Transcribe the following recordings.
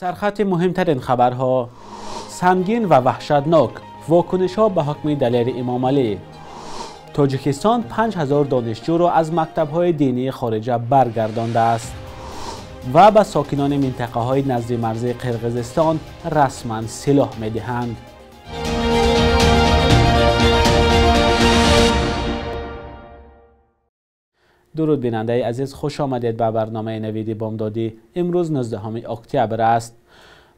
Сархати муҳимтарин хабарҳо: сангин ва ваҳшатнок вокунишҳо ба ҳукми Далери Эмомалӣ. Тоҷикистон 5000 донишҷӯро аз мактабҳои динии хориҷа баргардондааст ва ба сокинони минтақаҳои назди марзии Қирғизистон расман силоҳ медиҳанд. Дуруд бинандаи азиз, хуш омадед ба барномаи Навиди Бомдодӣ. Имрӯз 19 октябр аст.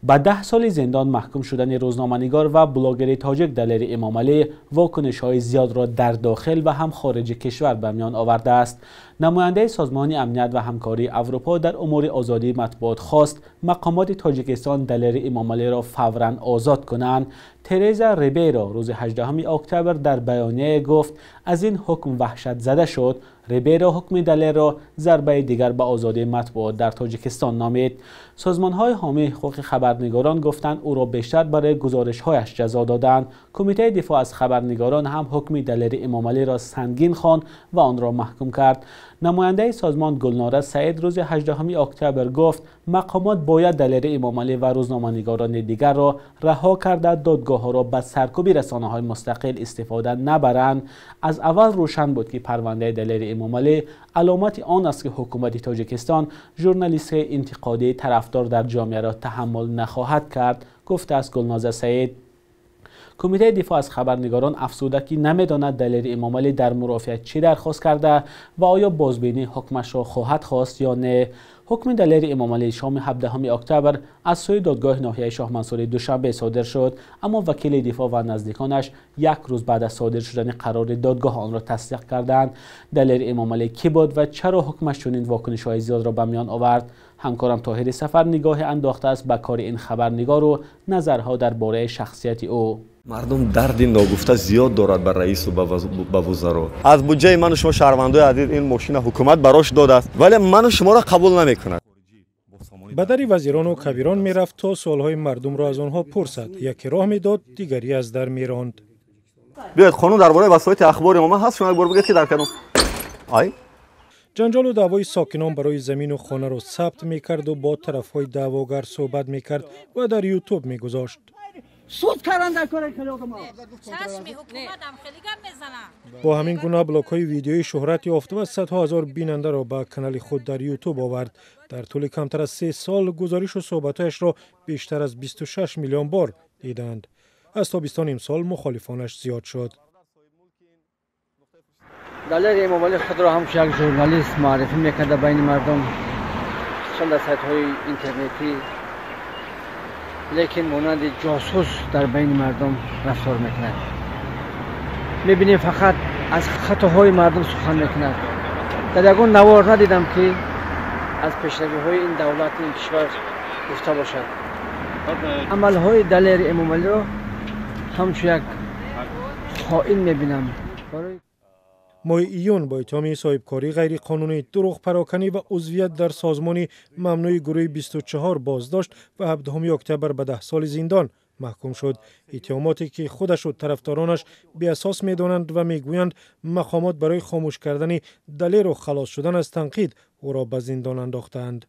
Ба 10 соли зиндон маҳкум шудани рӯзноманигор ва блогери тоҷик Далери Эмомалӣ вокунишҳои зиёдро дар дохил ва ҳам хориҷи кишвар ба миён овардааст. Намояндаи Созмони амният ва ҳамкории Аврупо дар умури озодии матбуот хост мақомоти Тоҷикистон Далери Эмомалиро фавран озод кунанд. Тереза Рибейро рӯзи 18 октябр дар баёнияе гуфт аз ин ҳукм ваҳшатзада шуд. Рибейро ҳукми Далерро зарбаи дигар ба озодии матбуот дар Тоҷикистон номид. Созмонҳои ҳомии ҳуқуқи хабарнигорон гуфтанд ӯро бештар барои гузоришҳояш ҷазо доданд. Кумитаи дифоъ аз хабарнигорон ҳам ҳукми Далери Эмомалиро сангин хонд ва онро маҳкум кард. Намояндаи созмон Гулнора Саид рӯзи 18 октябр гуфт мақомот бояд Далери Эмомалӣ ва рӯзноманигорони дигарро раҳо карда додгоҳҳоро ба саркӯби расонаҳои мустақил истифода набаранд. Аз аввал рӯшан буд ки парвандаи Далери Эмомалӣ аломати он аст ки ҳукумати Тоҷикистон журналистҳои интиқодии тарафдор дар ҷомеаро таҳаммул нахоҳад кард, гуфтааст Гулноза Саид. Кумитаи дифоъ аз хабарнигорон афзуда ки намедонад Далери Эмомалӣ дар мурофиа чӣ дархост карда ва оё бозбинии ҳукмашро хоҳад хост ё не. Ҳукми Далери Эмомалӣ шоми 17 октябр аз сӯи додгоҳи ноҳияи Шоҳмансури Душанбе содир шуд, аммо вакили дифоъ ва наздиконаш як рӯз баъд аз содир шудани қарори додгоҳ онро тасдиқ карданд. Далери Эмомалӣ кӣ буд ва чаро ҳукмаш чунин вокунишҳои зиёдро ба миён овард? Ҳамкорам Тоҳири Сафар нигоҳе андохтааст ба кори ин хабарнигору назарҳо дар бораи шахсияти ӯ. Мардум дарди ногуфта зиёд дорад ба раису ба вузаро. Аз буҷаи ману шумо шаҳрвандои азиз ин мошина ҳукумат барош додааст, вале ману шуморо қабул намекунад. Ба дари вазирону кабирон мерафт то суолҳои мардумро аз онҳо пурсад. Яке роҳ медод, дигаре аз дар меронд. Биёед, қонун дар бораи васоити ахбори омма ҳаст, шумо як бор бигӯед ки дар кадом ай ҷанҷолу даъвои сокинон барои замину хонаро сабт мекарду бо тарафҳои даъвогар суҳбат мекард ва дар Ютуб мегузошт. Бо ҳамин гуна блокҳои видеоӣ шӯҳрат ёфт ва садҳо ҳазор бинандаро ба канали худ дар Ютуб овард. Дар тӯли камтар аз 3 сол гузоришу суҳбатҳояшро бештар аз 26 миллион бор диданд. Аз тобистони имсол мухолифонаш зиёд шуд. Далери Эмомалӣ худро ҳамчун як журналист муаррифӣ мекарда байни мардум, хусусан дар сайтҳои интернетӣ, лекин монанди ҷосус дар байни мардум рафтор мекунад. Мебинем фақат аз хатоҳои мардум сухан мекунад. Дар ягон навор надидам ки аз пешравиҳои ин давлат, ин кишвар гуфта бошад. Амалҳои Далери Эмомалиро ҳамчун як хоин мебинам. Моҳи июн бо иттиҳоми соҳибкории ғайриқонунӣ, дурӯғпароканӣ ва узвият дар созмони мамнӯи гурӯҳи 24 боздошт ва 17 октябр ба 10 соли зиндон маҳкум шуд. Иттиҳомоте ки худашу тарафдоронаш беасос медонанд ва мегӯянд мақомот барои хомӯш кардани Далеру халос шудан аз танқид ӯро ба зиндон андохтаанд.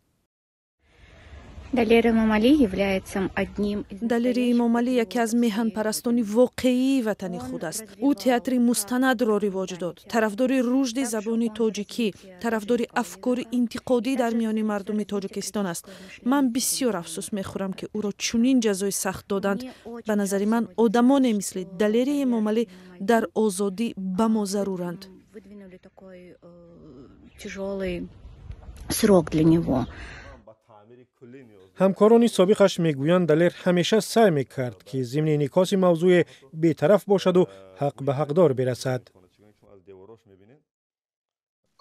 Далер Эмомалӣ является одним из Далери Эмомалӣ яке аз меҳанпарастони воқеии ватани худ аст. Ӯ театри мустанадро ривоҷ дод, тарафдори рушди забони тоҷикӣ, тарафдори афкори интиқодӣ дар миёни мардуми Тоҷикистон аст. Ман бисёр афсӯс мехӯрам, ки ӯро чунин ҷазои сахт доданд. Ба назари ман, одамоне мисли Далери Эмомалӣ дар озодӣ ба мо заруранд. Выдвинули такой тяжелый срок для него. Ҳамкорони собиқаш мегӯянд Далер ҳамеша саъй мекард, ки зимни инъикоси мавзӯе бетараф бошаду ҳақ ба ҳақдор бирасад.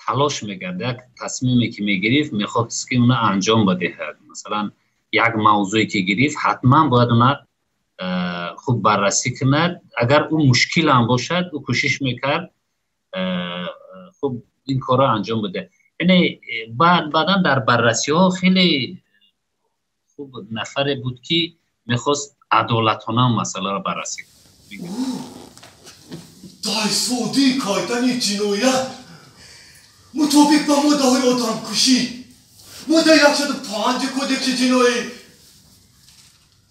Талош мекард, як тасмиме ки мегирифт, мехост ки уна анҷом бидиҳад. Масалан, як мавзӯе ки гирифт, ҳатман бояд уна хуб баррасӣ кунад. Агар ӯ мушкилам бошад, ӯ кӯшиш мекард хуб ин корро анҷом бидиҳад. Яъне баъдан дар баррасиҳо хеле хуб нафаре буд ки мехост адолатона масъаларо баррасӣ кунад. Дар содир кардани ҷиноят мутобиқ ба моддаҳои одамкушӣ, моддаи 105 Кодекси ҷиноӣ.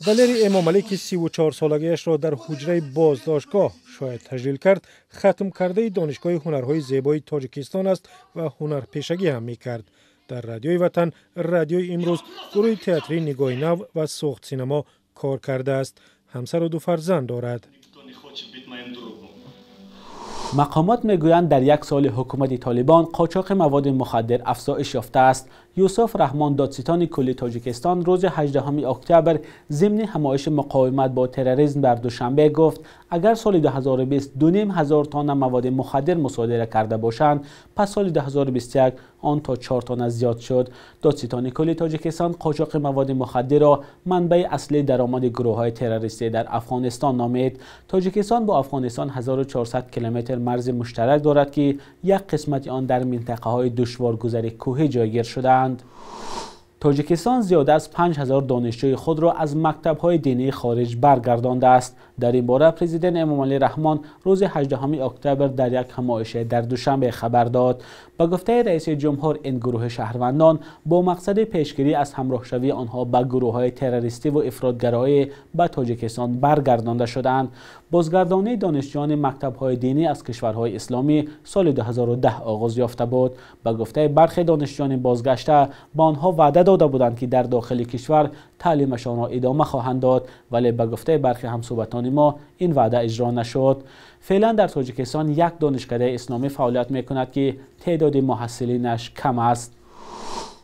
Далери Эмомалӣ, ки 34 солагиашро дар ҳуҷраи боздоштгоҳ шояд таҷлил кард, хатмкардаи Донишгоҳи ҳунарҳои зебои Тоҷикистон аст ва ҳунарпешагӣ ҳам мекард. Дар Радиои Ватан, Радиои Имрӯз, гурӯҳи театрии Нигоҳи нав ва Суғд синемо кор кардааст. Ҳамсару ду фарзанд дорад. Мақомот мегӯянд, дар як соли ҳукумати Толибон қочоқи маводи мухаддир афзоиш ёфтааст. Юсуф Раҳмон, додситони кулли Тоҷикистон, рӯзи 18 октябр зимни ҳамоиши муқовимат бо терроризм дар Душанбе гуфт, агар соли 2020 2500 тонна маводи мухаддир мусодира карда бошанд, пас соли 2021 он то 4 тонна зиёд шуд. Додситони кулли Тоҷикистон қочоқи маводи мухаддирро манбаи аслии даромади гурӯҳҳои террористӣ дар Афғонистон номид. Тоҷикистон бо Афғонистон 1400 километр марзи муштарак дорад, ки як қисмати он дар минтақаҳои душворгузари кӯҳӣ ҷойгир шудаанд. Тоҷикистон зиёда аз 5000 донишҷӯи худро аз мактабҳои динии хориҷ баргардондааст. Дар ин бора президент Эмомалӣ Раҳмон рӯзи 18 октябр дар як ҳамоише дар Душанбе хабар дод. Ба гуфтаи раиси ҷумҳур, ин гурӯҳи шаҳрвандон бо мақсади пешгирӣ аз ҳамроҳшавии онҳо ба гурӯҳҳои террористиву ифротгароӣ ба Тоҷикистон баргардонда шудаанд. Бозгардонии донишҷӯёни мактабҳои динӣ аз кишварҳои исломӣ соли 2010 оғоз ёфта буд. Ба гуфтаи бархе донишҷӯёни бозгашта, ба онҳо ваъда дода буданд, ки дар дохили кишвар таълимашонро идома хоҳанд дод, вале ба гуфтаи бархе ҳамсӯҳбатони мо, ин ваъда иҷро нашуд. Феълан дар Тоҷикистон як донишкадаи исломӣ фаъолият мекунад, ки теъдоди муҳассилинаш кам аст.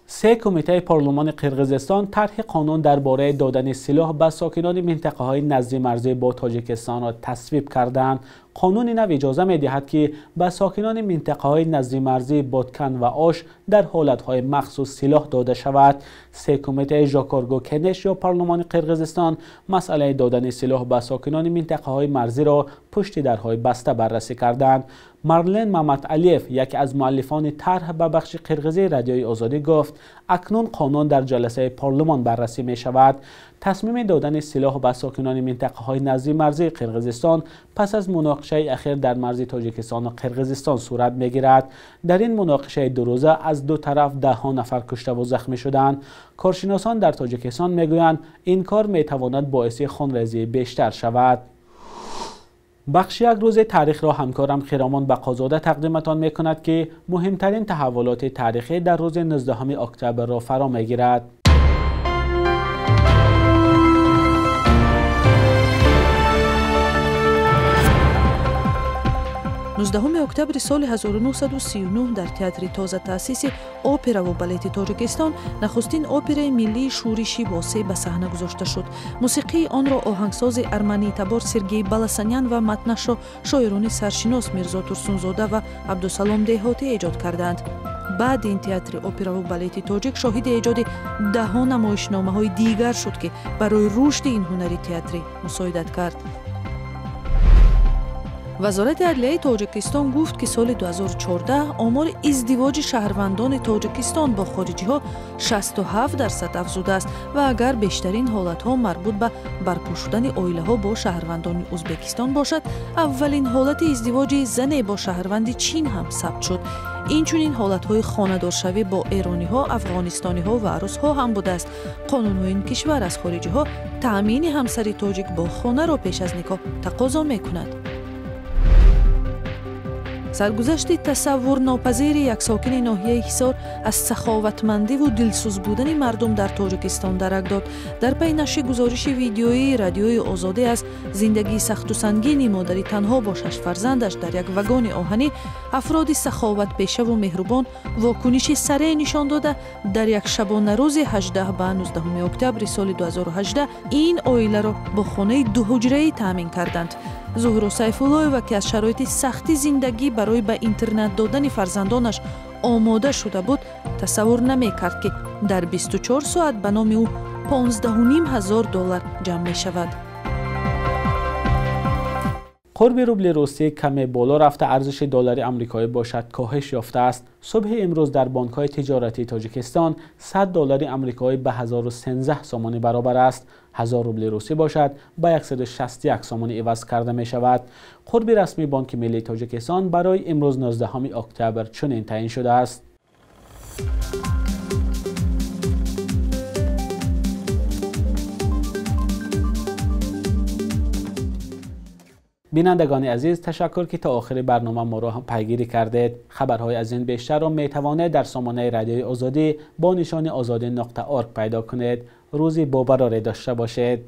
Се кумитаи парлумони Қирғизистон тарҳи қонун дар бораи додани силоҳ ба сокинони минтақаҳои наздимарзӣ бо Тоҷикистонро тасвиб карданд. Қонуни нав иҷоза медиҳад, ки ба сокинони минтақаҳои наздимарзии Боткан ва Ош дар ҳолатҳои махсус силоҳ дода шавад. Се кумитаи Жокоргу Кенеш ё парлумони Қирғизистон масъалаи додани силоҳ ба сокинони минтақаҳои марзиро пушти дарҳои баста баррасӣ карданд. Марлен Маматалиев, яке аз муаллифони тарҳ, ба бахши қирғизии Радиои Озодӣ гуфт, акнун қонун дар ҷаласаи парлумон баррасӣ мешавад. Тасмими додани силоҳ ба сокинони минтақаҳои наздимарзии Қирғизистон пас аз муноқишаи ахир дар марзи Тоҷикистону Қирғизистон сурат мегирад. Дар ин муноқишаи дурӯза аз ду тараф даҳҳо нафар куштаву захмӣ шуданд. Коршиносон дар Тоҷикистон мегӯянд, ин кор метавонад боиси хунрезии бештар шавад. Бахши як рӯзи таърихро ҳамкорам Хиромон Бақозода тақдиматон мекунад, ки муҳимтарин таҳаввулоти таърихӣ дар рӯзи 19 октябрро фаро мегирад. 19 октябри соли 1939 дар театри тозатаъсиси операву балети Тоҷикистон нахустин операи миллии Шӯриши Восеъ ба саҳна гузошта шуд. Мусиқии онро оҳангсози арманитабор Сергей Баласанян ва матнашро шоирони саршинос Мирзо Турсунзода ва Абдусалом Деҳотӣ эҷод кардаанд. Баъди ин театри операву балети тоҷик шоҳиди эҷоди даҳҳо намоишномаҳои дигар шуд, ки барои рушди ин ҳунари театрӣ мусоидат кард. Вазорати адлияи Тоҷикистон гуфт, ки соли 2014 омори издивоҷи шаҳрвандони Тоҷикистон бо хориҷиҳо 67% афзудааст ва агар бештарин ҳолатҳо марбут ба барпо шудани оилаҳо бо шаҳрвандони Ӯзбекистон бошад, аввалин ҳолати издивоҷи зане бо шаҳрванди Чин ҳам сабт шуд. Инчунин ҳолатҳои хонадоршавӣ бо эрониҳо, афғонистониҳо ва русҳо ҳам будааст. Қонунҳои ин кишвар аз хориҷиҳо таъмини ҳамсари тоҷик бо хонаро пеш аз никоҳ тақозо мекунад. Саргузашти тасаввурнопазири як сокини ноҳияи Ҳисор аз саховатмандиву дилсӯз будани мардум дар Тоҷикистон дарак дод. Дар пайи нашри гузориши видеоии Радиои Озодӣ аз зиндагии сахту сангини модари танҳо бо шаш фарзандаш дар як вагони оҳанӣ, афроди саховатпешаву меҳрубон вокуниши сареъ нишон дода, дар як шабонарӯзи 18 ба 19 октябри соли 2018 ин оиларо бо хонаи дуҳуҷраӣ таъмин карданд. Зуҳро Сайфуллоева, ки аз шароити сахти зиндагӣ барои ба интернат додани фарзандонаш омода шуда буд, тасаввур намекард, ки дар 24 соат ба номи ӯ 15 500 доллар ҷамъ мешавад. Қурби рубли русӣ каме боло рафта, арзиши доллари амрикоӣ бошад, коҳиш ёфтааст. Субҳи имрӯз дар бонкҳои тиҷоратии Тоҷикистон 100 доллари амрикоӣ ба 1013 сомонӣ баробар аст. 1000 рубли русӣ бошад, ба 161 сомонӣ иваз карда мешавад. Қурби расмии Бонки миллии Тоҷикистон барои имрӯз, 19 октябр, чунин таъин шудааст. Бинандагони азиз, ташаккур ки то охири барнома моро ҳам пайгирӣ кардед. Хабарҳои аз ин бештарро метавонед дар сомонаи Радиои Озодӣ бо нишони ozodi.org пайдо кунед. Рӯзи бобароре дошта бошед.